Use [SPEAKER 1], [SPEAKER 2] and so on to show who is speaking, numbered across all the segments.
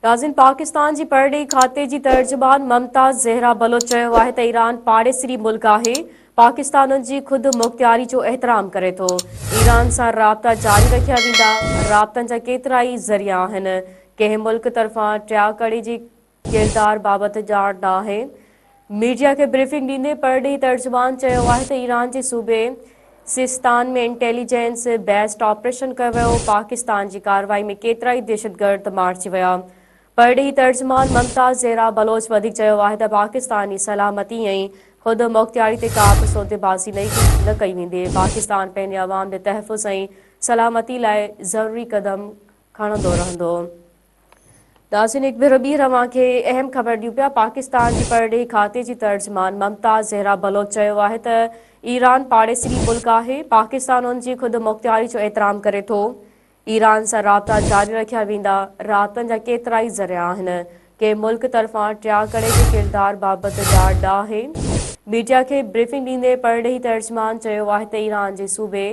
[SPEAKER 1] ناظرين پاڪستان جي پرڏيهي کاتي جي ترجمان ممتاز زهرا بلوچ چيو آهي ته ايران پاڙيسري ملڪ آهي، پاڪستان ان جي خود مختياري جو احترام ڪري ٿو، ايران سان رابطا جاري رکيا ويندا، رابطن جا ڪيترائي ذريعا آهن، ڪنهن ملڪ طرفان ٽياڪڙي جي ڪردار بابت ڄاڻ ناهي. ميڊيا کي بريفنگ ڏيندي پرڏيهي ترجمان چيو آهي ته ايران جي صوبي سيستان ۾ انٽيليجنس بيسڊ آپريشن ڪيو ويو، پاڪستان جي ڪارروائي ۾ ڪيترائي دهشتگرد مارجي ويا. پرڏيهي ترجمان ممتاز زهرا بلوچ وڌيڪ چيو آهي ته پاڪستان جي سلامتي ۽ خودمختياري تي ڪا به سوديبازي نه ڪئي ويندي، پاڪستان پنهنجي عوام جي تحفظ ۽ سلامتي لاء ضروري قدم کڻندو رهندو. ناظرين هڪ ڀيرو ٻيهر اوهان کي اهم خبر ڏيون پيا پاڪستان جي پرڏيهي کاتي جي ترجمان ممتاز زهرا بلوچ چيو آهي ته ايران پاڙيسري ملڪ آهي پاڪستان ان جي خود مختياري جو احترام ڪري ٿو ايران سان رابطا جاري رکيا ويندا رابطن جا ڪيترائي ذريعا آهن ڪنهن ملڪ طرفان ٽياڪڙي جي ڪردار بابت ڄاڻ ناهي ميڊيا کي بريفنگ ڏيندي پرڏيهي ترجمان چيو آهي ته ايران جي صوبي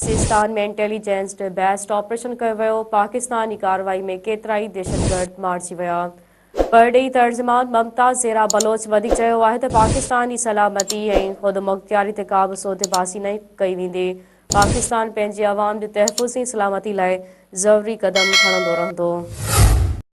[SPEAKER 1] سيستان ۾ انٽيليجنس بيسڊ آپريشن ڪيو ويو، پاڪستاني ڪارروائي ۾ ڪيترائي دهشتگرد مارجي ويا. پرڏيهي ترجمان ممتاز زهرا بلوچ وڌيڪ چيو آهي ته پاڪستان جي سلامتي ۽ خودمختياري تي ڪا به سوديبازي نه ڪئي ويندي، پاڪستان پنهنجي عوام جي تحفظ ۽ سلامتي لاء ضروري قدم کڻندو رهندو.